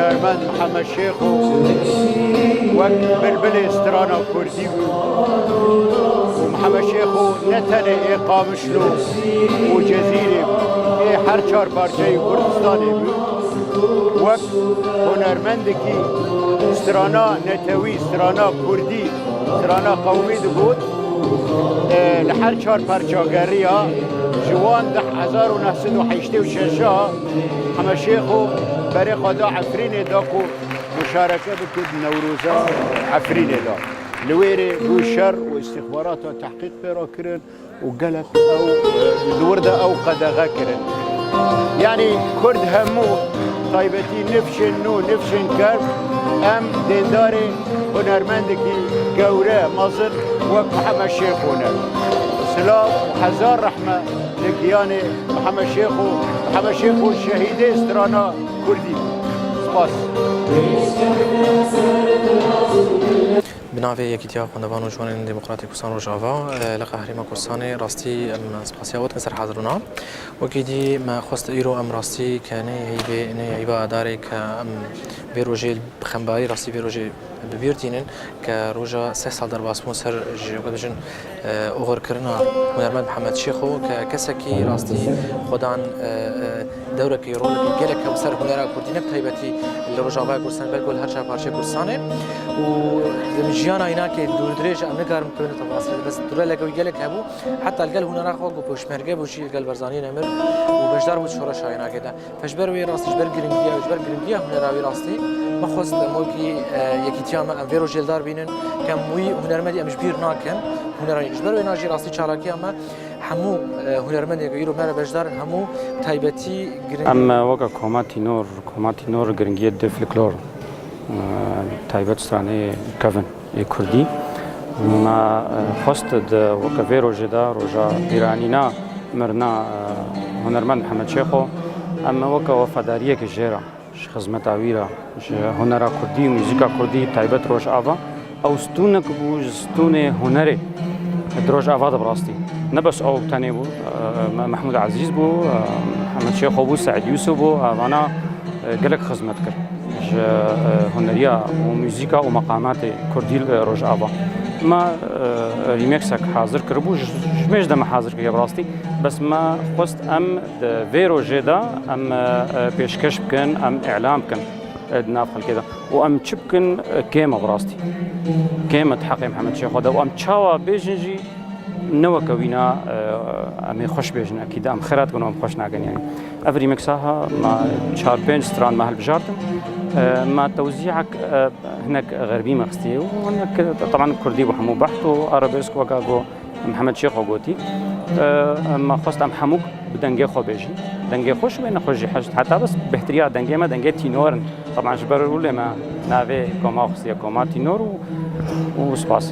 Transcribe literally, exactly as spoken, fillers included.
Hunermend Mihemed Şêxo wek bilbilê strana kurdî bû û Mihemed Şêxo ne tenê ê Qamişlo û Cezîrê bû, ê her çar parçeyê Kurdistanê bû. Wek hunermendekî strana netewî, strana kurdî, strana qewmî digot, e, li her çar parça geriya, ji wan di hezar û neh sed û heştê û şeş a Heme Şêxo berê xwe da Efrînê da ku muşareke bike di Newroza Efrînê de. Li wêrê bû şer û îstîxbarata tehqîq pê re kirin û gelek ew, e, li wir de ew qedexe kirin. Yanî Kurd hemû, taybetî nifşên nû, nifşên kerb, em dêndarê hunermendekî gewre, mezin wek Mihemed Şêxo ne. Silav û hezar rehme li giyanê Mihemed Şêxo, Mihemed Şêxo şehîdê strana kurdî. Spas. Bi navê Yekîtiya Xwendevan û Ciwanên Demokratîk Kurdistan Rojava, e, li Qehrîma Kurdistanê rastî em spasiya we dikin ser hazirûna. Wekî dî me xwest îro em rastî ke nê heyvê, nê heyva darê ke em vê rojê bi xembarî rastî vê rojê bi bîr tînin ke roja seh sal derbasbûn ser ji, weke bijin, e, oxirkirina hunermend Mihemed Şêxo ke kesekî rastî xwedan, e, e, dewrekî, rolekî gelek hew ser hunera kurdî, ne bi taybetî li Rojavaya Kurdistan, belkî li her çar parçeyê Kurdistanê. Û di jiyana înakê dûrdirêj em nikarin bikevin tefasîl, bes dûre lege wî gelek hebû. Heta li gel hunera xwe ku pêşmerge bû jî li gel Barzanî nemir û beşdar bû şoreşa înakê de. Ji ber wê rastî, ji ber giringiya, ji ber giringiya hunera wî rastî, me xwest em wekî, e, yekîtiya me em vê rojê li dar bînin, ke em wî hunermendî em ji bîr nakin, hunera wî. Ji ber wê na jî rastî çalakiya me hemû, e, hunermendê ku îro me re beşdar in, hemû taybetî giring. Em, e, weke koma tînor, koma tînor giringiyê di folklor, e, taybet stranê kevin ê kurdî. Me, e, xwest di weke vê rojê de, roja bîranîna mirina, e, hunermend Mihemed Şêxo, em weke wefadariyeke jê re, ji xizmeta wî re, ji hunera kurdî û muzîka kurdî taybet Rojava, ew stûnek bû ji stûnê hunerê di Rojava de bi rastî. Ne bes ew tenê bû, e, Me-, Mehmûd Ezîz bû, e, Mihemed Şêxo bû, Seîd Yûsûf bû, e, vana, e, gelek xizmet kir. Ji, e, huneriya û muzîka û meqamatê kurdî li Rojava. Me, e, remixek hazir kiribû, ji, ji mêj de me hazir kiriye bi rastî. Bes me xwest em di vê rojê de em, e, e, pêşkeş bikin, em îlan bikin, e, di nav xelkê de. Û em çi bikin, e, kêm e bi rastî. Kêm e di heqê Mihemed Şêxo de. Û em çawa bêjin jî, ne weke wîna, e, em ê xweş bêjin, ekîd em xira dikin û em xweş nakin, yanî. Ev remîksa ha, me çar pênc stran me hilbijartin. E, me tewzîek, e, hinek xerbî me xistiye û hinek, teban kurdî bû hemû beht û arabesk weka ku Mihemed Şêxo gotî. E, me xwest em hemû bi dengê xwe bêjin. Dengê xweş û nexweş jî heşt. Heta bes bêhtiriya dengê me dengê tînor in. Teban ji ber wê me navê koma xistiye koma tînor û, û spas.